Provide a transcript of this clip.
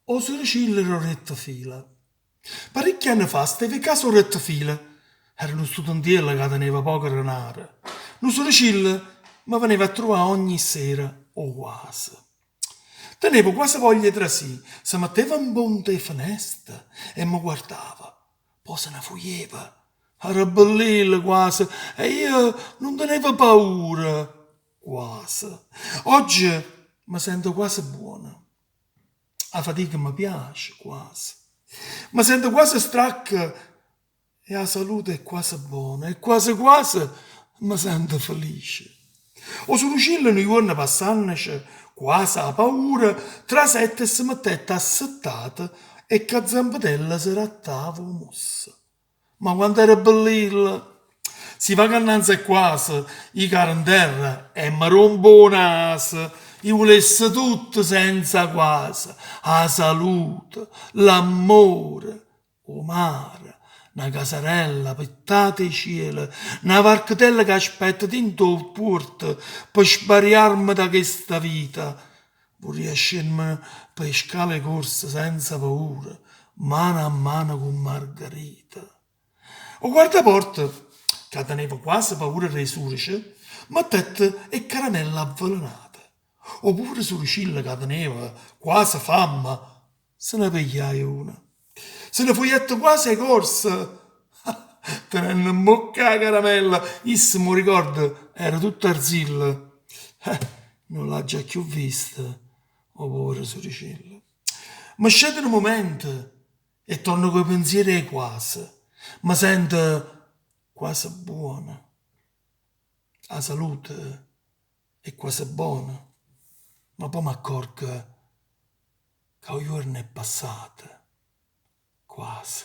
O surecillo d' 'o rettefilo. Paricchie anne fa steva 'e casa 'o rettefilo. Era nu studentiello ca teneva poco denare. Nu surecillo me veneva a truvà ogni sera o quase. Teneva quase voglia 'e trasì, se metteva 'mpont' 'e fenesta e me guardava. Po' se ne fujeva. Era bellillo quase e io nun tenevo paura quase. Ogge me sento quase buono. 'A fatica me piace quase. Me sento quase stracco e 'a salute è quase bona e quase quase me sento felice. O surucillo nu juorno passannece quase 'a paura, trasette e se mettette assettato e c'a zampetella se rattava 'o musso. Ma quant'era bellillo! Si vaco annanze 'e quase, i' caro 'nterra e me rompo 'o naso. I' vulesse tutto senza quase, 'a salute, l'ammore, 'o mare, na casarella pittata 'e cielo, na varchetella che aspetta dint' 'o puorto pe sbariarme da chesta vita. Vurria scennere p' 'e scale 'e corsa senza paura, mano a mano cu Margarita. O guardaporta, ca teneva quase paura d' 'e surece, mettette 'e caramelle avvelenate. O povero surecillo ca teneva quase famma, se ne pigliaje una. Se ne fujette quase 'e corsa, tenenno 'mmocca 'a caramella, isso, m' 'o ricordo, era tutto arzillo. Eh, nun l'aggio cchiù visto, 'o povero surecillo. Me sceto nu mumento e torno cu 'e penziere 'e quase. Me sento quase buono. 'A salute è quase bona, ma po' m'accorgo ca 'o juorno è passato. Quase.